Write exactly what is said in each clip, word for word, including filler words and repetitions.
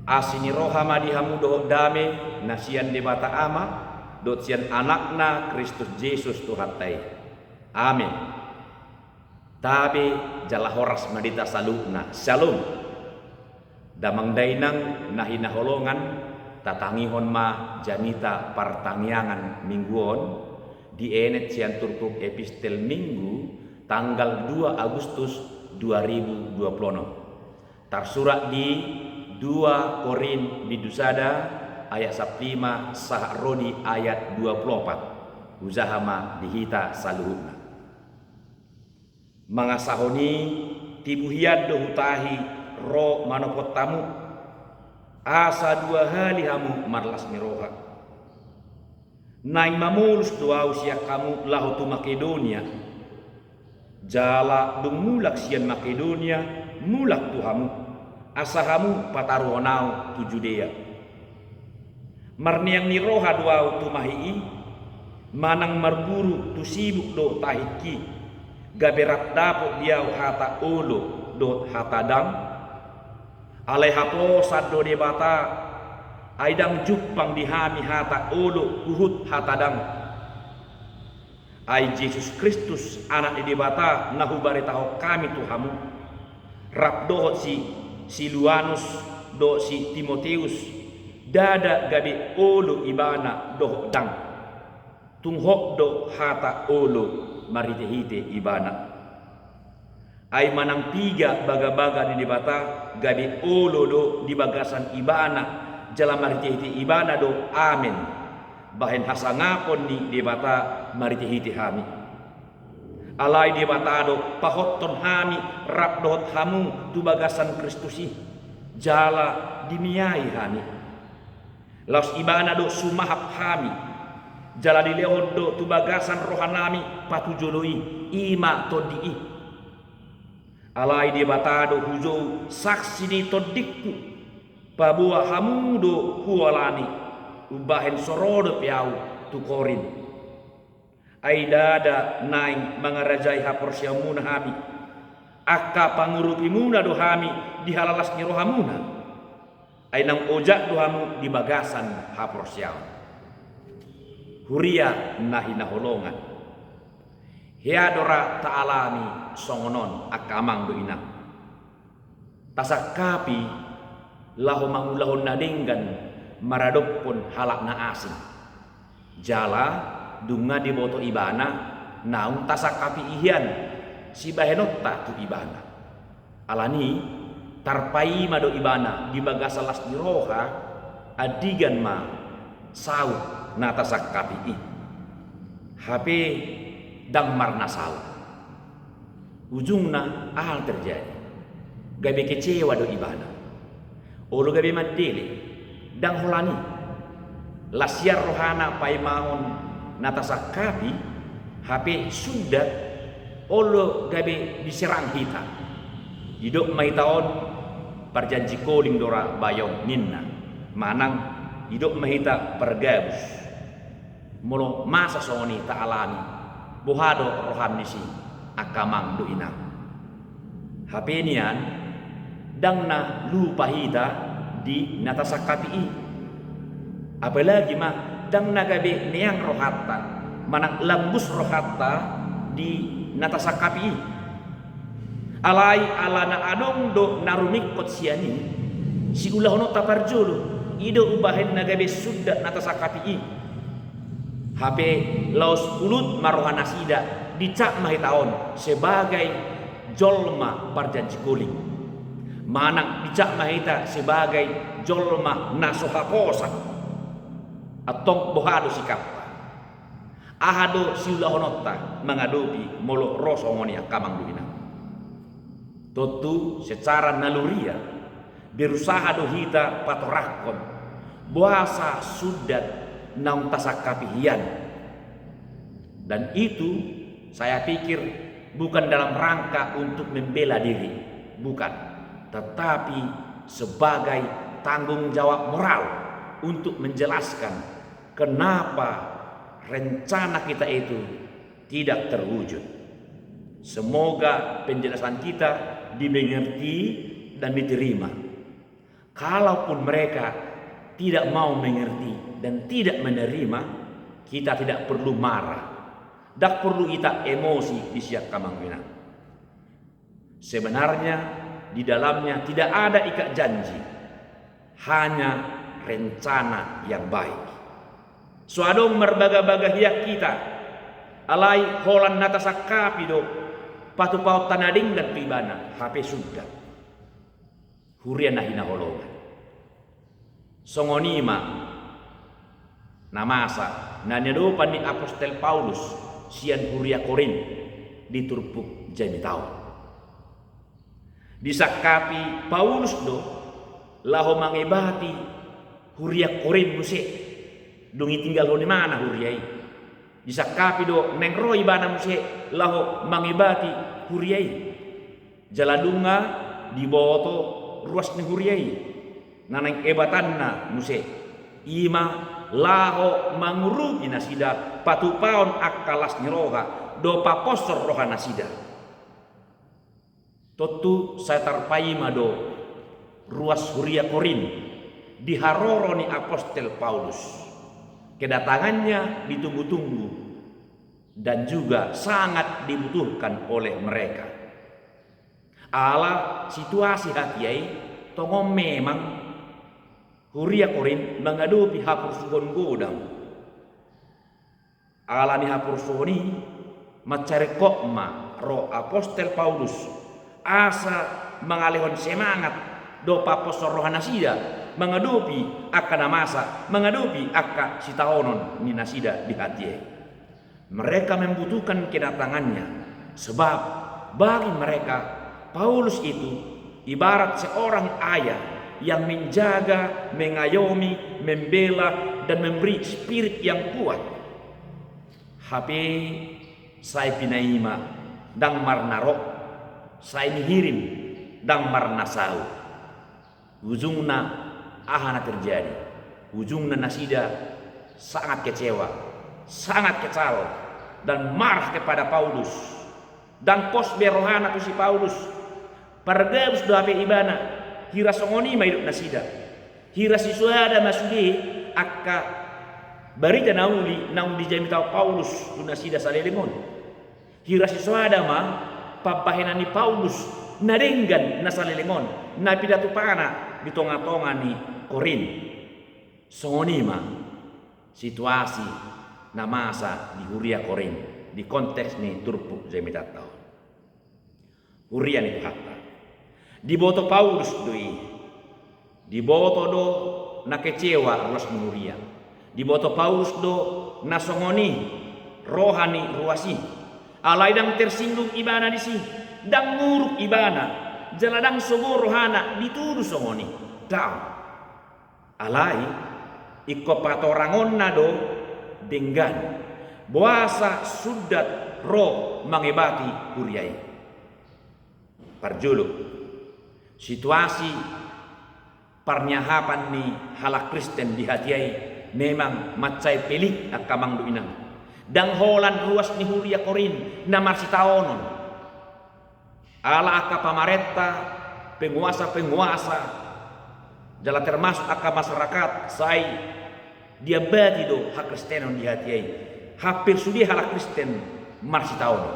Asi ni roha ma di hamu dohot dame na sian Debata Ama dohot sian Anakna Kristus Jesus Tuhanta i. Amen. Tabe jala horas ma di hita saluhutna. Syalom. Damang dainang na hinaholongan, tatangihon ma jamita partangiangan minggu on, dienet sian turpuk epistel Minggu tanggal dua Agustus dua ribu dua puluh enam. Tarsurat di dua Korint bindu sada ayat sampulu lima sahat ro di ayat dua puluh opat. Hujaha ma di hita saluhutna. Mangasahon i, tibu hian do hutahi ro manopot hamu, asa dua hali hamu marlas ni roha. Naeng mamolus do ahu sian hamu laho tu Makedonia. Jala dung mulak sian Makedonia, mulak tu hamu, asa hamu pataruhon ahu tu Judea. Marneang ni roha do ahu tumahi i, manang marburu tu sibuk do tahingki, gabe rap dapot di ahu hata olo dohot hata dang? Alai haposan do Debata, ai ndang jumpang di hami hata olo huhut hata dang. Ai Jesus Kristus, Anak ni Debata, na hubaritahon hami tu hamu, rap dohot si Siluanus dohot si Timoteus, ndada gabe olo ibana dohot dang. Tung hot do hata olo marhitehite ibana. Ai manang piga bagabaga ni Debata gabe olo do di bagasan ibana, jala marhitehite ibana do amen, bahen hasangapon ni Debata marhitehite hami. Alai Debata do pahothon hami rap dohot hamu tu bagasan Kristus i, jala dimiai hami. Laos ibana do sumahap hami, jala dilehon do tu bagasan rohanami patujolo i, i ma Tondi i. Alai Debata do hujou saksi ni tondingku, paboa hamu do hualani, umbahen so ro dope ahu tu Korint. Ai ndada naeng mangarajai haporseaonmuna hami, angka pangurupimuna do hami di halalas ni rohamuna. Ai naung ojak do hamu di bagasan haporseaon. Huria na hinaholongan, hea do ra taalami songon on angka amang dohot inang. Tasangkapi laho mangulahon na denggan maradophon halak na asing. Jala dung nga diboto ibana, naung tasangkapi i hian sibahenonta tu ibana. Alani i, tarpaima do ibana di bagasan las ni roha, andigan ma saut na tasangkapi i. Hape ndang marna saut. Ujungna aha na terjadi? Gabe kecewa do ibana. Olo gabe mandele, ndang holan i. Las sian rohana paimahon na tasangkapi, hape sundat, olo gabe diserang hita. Didok ma hita on, parjanji koling do ra bayong ninna. Manang didok ma hita pargabus. Molo masa songon i taalami, boha do roham ni si angka amang dohot inang? Hape nian, ndang na lupa hita di na tasangkapi i. Apalagi ma, ndang na gabe meang rohanta, manang lambus rohanta di na tasangkapi i. Alai ala na adong do na rumingkot sian i, siulahononta parjolo, i do umbahen na gabe sundat na tasangkapi i. Hape laos ulut ma rohanasida, dicap ma hita on sebagai jolma parjanji koling. Manang dicap ma hita sebagai jolma na so haposan. Antong boha do sikapta? Aha do siulahononta mangadopi molo ro songon i angka amang dohot inang? Tontu secara naluriah, berusaha do hita patorangkon boasa sundat naung tasangkapi hian. Dan itu, saya pikir, bukan dalam rangka untuk membela diri, bukan, tetapi sebagai tanggung jawab moral untuk menjelaskan kenapa rencana kita itu tidak terwujud. Semoga penjelasan kita dimengerti dan diterima. Kalaupun mereka tidak mau mengerti dan tidak menerima, kita tidak perlu marah. Ndang perlu hita emosi di sian hamu inang. Sebenarnya di dalamnya tidak ada ikat janji, hanya rencana yang baik. So adong marbaga-baga hian hita, alai holan na tasangkapi do patupaonta na denggan tu ibana, hape suda. Huria na hinaholongan. Songon i ma na masa na niadopan ni apostel Paulus sian huria Korint di turpuk jamita on. Disangkapi Paulus do laho mangebati huria Korint muse, dung itinggalhon ibana huria i. Disangkapi do naeng ro ibana muse laho mangebati huria i. Jala nunga diboto ruas ni huria i na naeng ebatanna muse, i ma laho mangurupi nasida patupaon angka las ni roha dohot paposhon rohanasida. Tontu sai tarpaima do ruas huria Korint di haroro ni apostel Paulus. Kedatangannya ditunggu-tunggu dan juga sangat dibutuhkan oleh mereka. Ala situasi hatiha i, tongon memang huria Korint mangadopi haporsuhon godang. Ala ni haporsuhon i, mansai ringkot ma ro apostel Paulus asa mangalehon semangat dohot paposhon rohanasida mangadopi angka na masa, mangadopi angka sitaonon ni nasida di hatiha i. Mereka membutuhkan kedatangannya, sebab bagi mereka, Paulus itu ibarat seorang ayah yang menjaga, mengayomi, membela, dan memberi spirit yang kuat. Hape sai pinaima, ndang marnarok, sai nihirim, ndang marnasau. Ujungna aha na terjadi? Ujungna nasida sangat kecewa, sangat kesal, dan marah kepada Paulus. Ndang pos be rohana tu si Paulus. Pargabus do hape ibana. Hira songon i ma idop nasida. Hira sisoada ma sude angka barita na uli naung dijamita Paulus tu nasida saleleng on. Hira sisoada ma pambahenan ni Paulus na denggan na saleleng on, na pinatupana di tonga-tonga ni Korint. Songon i ma situasi na masa di huria Korint di konteks ni turpuk jamitanta on. Huria ni Tuhanta. Diboto Paulus do i. Diboto do na kecewa ruas ni huria. Diboto Paulus do na songon i roha ni ruas i. Alai ndang tersinggung ibana disi, ndang muruk ibana, jala ndang sogo rohana ditudu songon i. Ndang. Alai ingkon patorangonna do denggan, boasa sundat ro mangebati huria i. Parjolo, situasi parniahapan ni halak Kristen di hatiha i memang mansai pelik angka amang dohot inang. Ndang holan ruas ni huria Korint na marsitaonon. Ala angka pamarenta, penguasa-penguasa, jala termasuk angka masyarakat sai diambati do hakristenon di hatiha i. Hampir sude halak Kristen marsitaonon.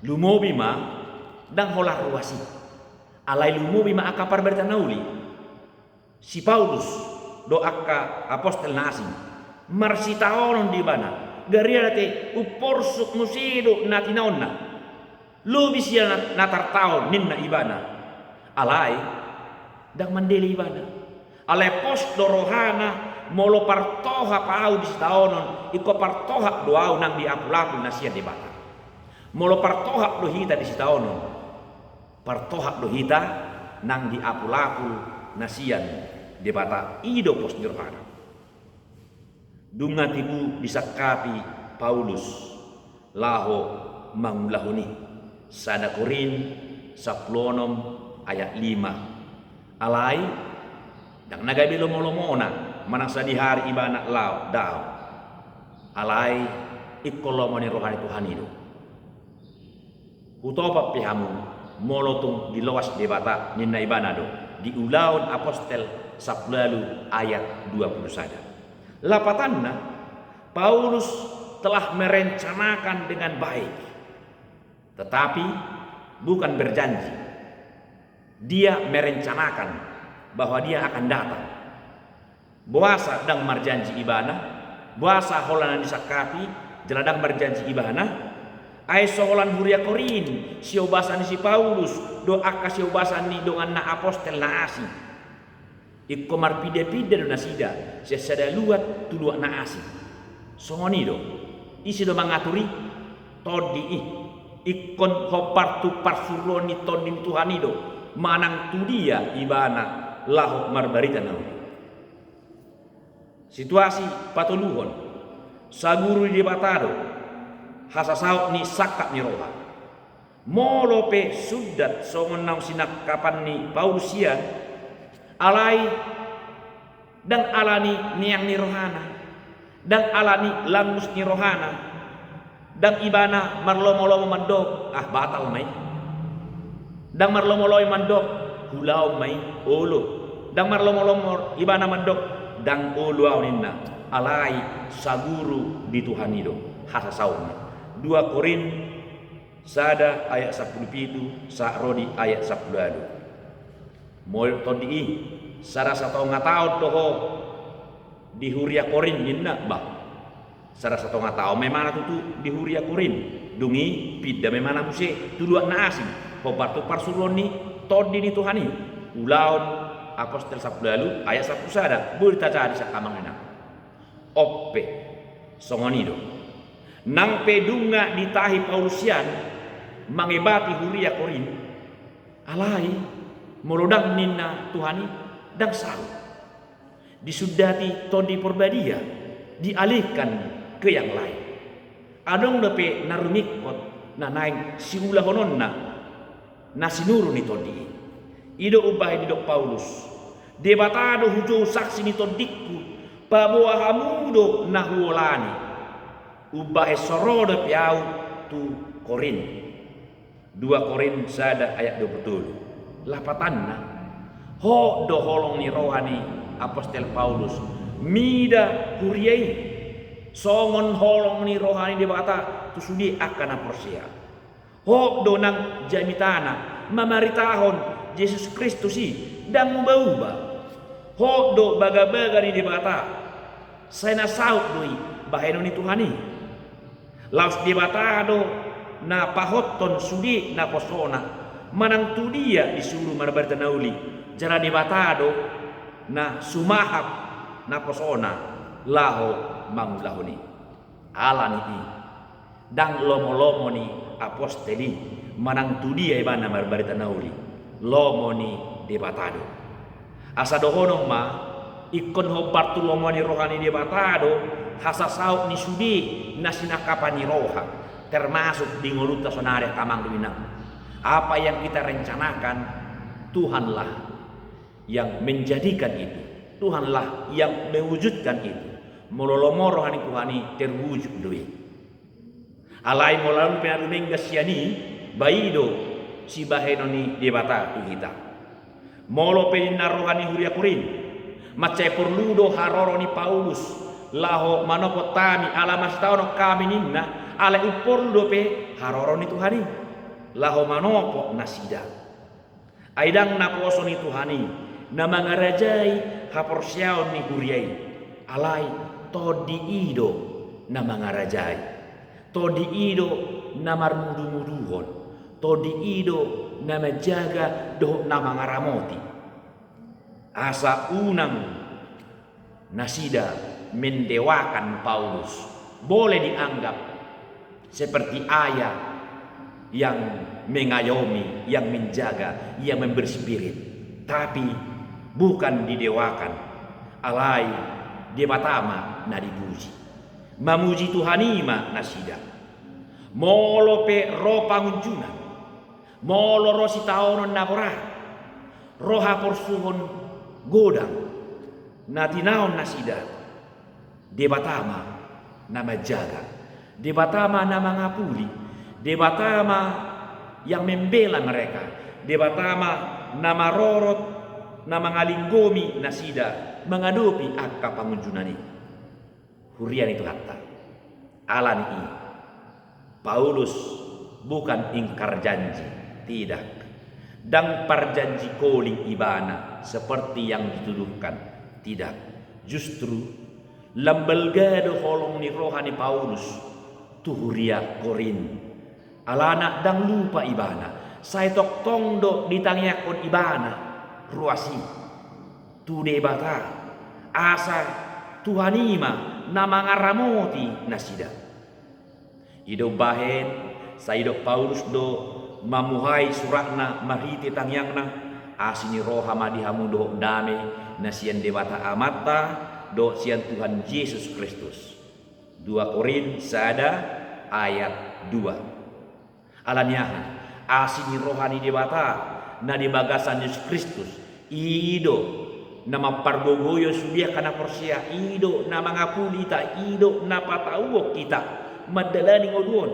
Lumobi ma, ndang holan ruas i. Alai lumobi ma angka parbarita na uli. Si Paulus dohot angka apostel na asing marsitaonon do ibana, gariada te umporsuk muse do na tinaonna. Lobi sian na tartaon ninna ibana. Alai ndang mandele ibana. Alai pos do rohana, molo partohap ahu di sitaonon, ingkon partohap do ahu nang di apul-apul na sian Debata. Molo partohap do hita di sitaonon, partohap do hita nang di apul-apul na sian Debata. I do pos ni rohana. Dung na tibu disangkapi Paulus laho mangulahon i, sada Korint sampulu onom ayat lima. Alai ndang na gabe lomo-lomona manang sadihari ibana laho, daong. Alai ingkon lomo ni roha ni Tuhan i do. Hutopot pe hamu, molo tung diloas Debata, ninna ibana do. di Ulaon Apostel sampulu ualu ayat dua pulu sada. Lapatanna, Paulus telah merencanakan dengan baik, tetapi bukan berjanji. Dia merencanakan bahwa dia akan datang. Boasa ndang marjanji ibana? Boasa holan na disangkapi jala ndang marjanji ibana? Ai so holan huria Korint, siobasan ni si Paulus, dohot angka siobasan ni donganna apostel na asing. Ingkon marpinda-pinda do nasida sian sada luat tu luat na asing. Songon i do. Ise do mangatur i? Tondi i. Ingkon hombar tu parsuruon ni Tondi ni Tuhan i do manang tu dia ibana laho marbarita na uli. Situasi patoluhon, saguru ni Debata do hasasaut ni sangkap ni roha. Molo pe sundat songon naung sinangkapan ni Paulus sian, alai ndang ala ni neang ni rohana, ndang ala ni langus ni rohana, ndang ibana marlomo-lomo mandok, ah, batal ma i. Ndang marlomo-lomo mandok, ulaon ma i, olo. Ndang marlomo-lomo ibana mandok, ndang olo ahu ninna, alai saguru di Tuhan i do hasasautna. Dua Korint sada ayat sampulu pitu sahat ro di ayat sampulu ualu. Molo Tondi i, sada satonga taon do ho di huria Korint ninna, bah. Sada satonga taon ma ibana tutu di huria Korint. Dung i pinda ma ibana muse tu luat na asing, hombar tu parsuruon ni Tondi ni Tuhan i. Ulaon Apostel sampulu ualu ayat sampulu sada. Boi tajadi sian hamu amang inang. On pe, songon i do. Nang pe nunga ditahi Paulus sian mangebati huria Korint, alai molo ndang ninna Tuhan i, ndang saut. Disundati Tondi Porbadia, dialihkan ke yang lain. Adong dope na rumingkot na naeng siulahononna na sinuru ni Tondi i. I do umbahen didok Paulus, Debata do hujou saksi ni tondingku, paboa hamu do na huolani. Umbahen so ro dope ahu tu Korint. Dua Korint sada ayat dua pulu tolu. Lapatanna, hot do holong ni roha ni Apostel Paulus mida huria i, songon holong ni roha ni Debata tu sude angka na porsea. Hot do nang jamitana mamaritahon Jesus Kristus i ndang uba-uba. Hot do bagabaga ni Debata, sai na saut do i bahenon ni Tuhan i. Laos Debata do na pahothon sude naposona manang tu dia disuru marbarita na uli, jala Debata do na sumahap naposona laho mangulahon i. Ala ni i, ndang lomo-lomo ni apostel i manang tu dia ibana marbarita na uli, lomo ni Debata do. Asa dohonon ma, ingkon hombar tu lomo ni roha ni Debata do hasasaut ni sude na sinangkapan ni roha, termasuk di ngolunta sonari, amang dohot inang. Apa yang kita rencanakan, Tuhanlah yang menjadikan itu. Tuhanlah yang mewujudkan itu. Molo lomo roha ni Tuhan i, terwujud do i. Alai molo adong pe na dumenggan sian i, ba i do sibahenon ni Debata tu hita. Molo pe ninna roha ni huria Korint, mansai porlu do haroro ni Paulus laho manopot hami ala masitaonon hami ninna, alai umporlu dope haroro ni Tuhan i laho manopot nasida. Ai ndang naposo ni Tuhan i na mangarajai haporseaon ni huria i, alai Tondi i do na mangarajai. Tondi i do na marmudu-muduhon. Tondi i do na manjaga dohot na mangaramoti. Asa unang nasida mendewakan Paulus. Boleh dianggap seperti ayah yang mengayomi, yang menjaga, yang memberi spirit. Tapi bukan didewakan, alai Debata ma na dipuji. Mamuji Tuhan i ma nasida. Molo pe ro pangunjunan, molo ro sitaonon na borat, ro haporsuhon godang na tinaon nasida, Debata ma na manjaga, Debata ma na mangapuli, Debata ma yang membela mereka, Debata ma na marorot na mangalinggomi nasida mangadopi angka pangunjunan i. Huria ni Tuhanta. Ala ni i, Paulus bukan ingkar janji, tidak. Ndang parjanji koling ibana seperti yang dituduhkan, tidak. Justru, lam balga do holong ni roha ni Paulus tu huria Korint. Alana ndang lupa ibana, sai tongtong do ditangiangkon ibana ruas i tu Debata, asa Tuhan i ma na mangaramoti nasida. I do umbahen sai didok Paulus do mamuhai suratna marhite tangiangna: Asi ni roha ma di hamu dohot dame na sian Debata Amanta dohot sian Tuhan Jesus Kristus. Dua Korint sada ayat dua. Ala ni aha? Asi ni roha ni Debata na di bagasan Jesus Kristus, i do na mampargogoihon sude angka na porsea, i do na mangapuli hita, i do na patauhon hita mandalani ngolu on.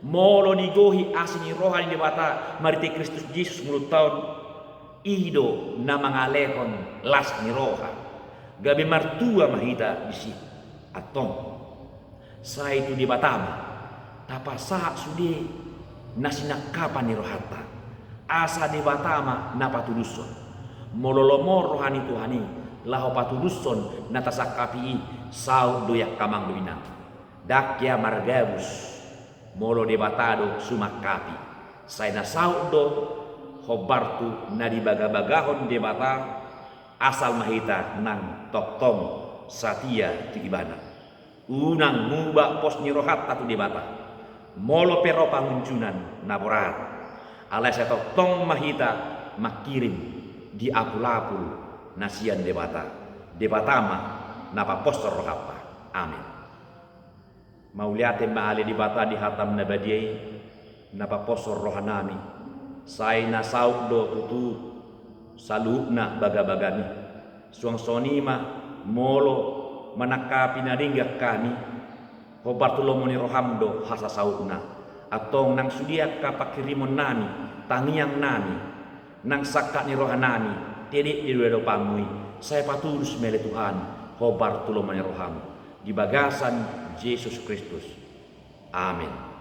Molo digohi asi ni roha ni Debata marhite Kristus Jesus ngolunta on, i do na mangalehon las ni roha. Gabe martua ma hita disi. Antong, sai tu Debata ma tapasahat sude na sinangkapan ni rohanta, asa Debata ma na patudushon. Molo lomo roha ni Tuhan i laho patudushon na tasangkapi i, saut do i angka amang dohot inang. Ndang hea margabus molo Debata do sumangkapi. Sai na saut do hombar tu na dibagabagahon Debata, asal ma hita nang tongtong satia tu Ibana. Unang muba pos ni rohanta tu Debata molo pe ro pangunjunan na borat. Alai sai tongtong ma hita mangkirim di apulapul na sian Debata. Debata ma na paposhon rohanta. Amin. Mauliate ma ale Debata di hataM na badia i, na paposhon rohanami. Sai na saut do tutu saluhutna bagabagaMi. Suang songon i ma, molo manangkapi na denggan hami, hombar tu lomo ni rohaM do hasasautna. Antong nang sude angka panghirimonnami, tangiangnami, nang sangkap ni rohanami, tedek di adopanMu i, sai patulus ma ale Tuhan, hombar tu lomo ni rohaM. Di bagasan Jesus Kristus. Amin.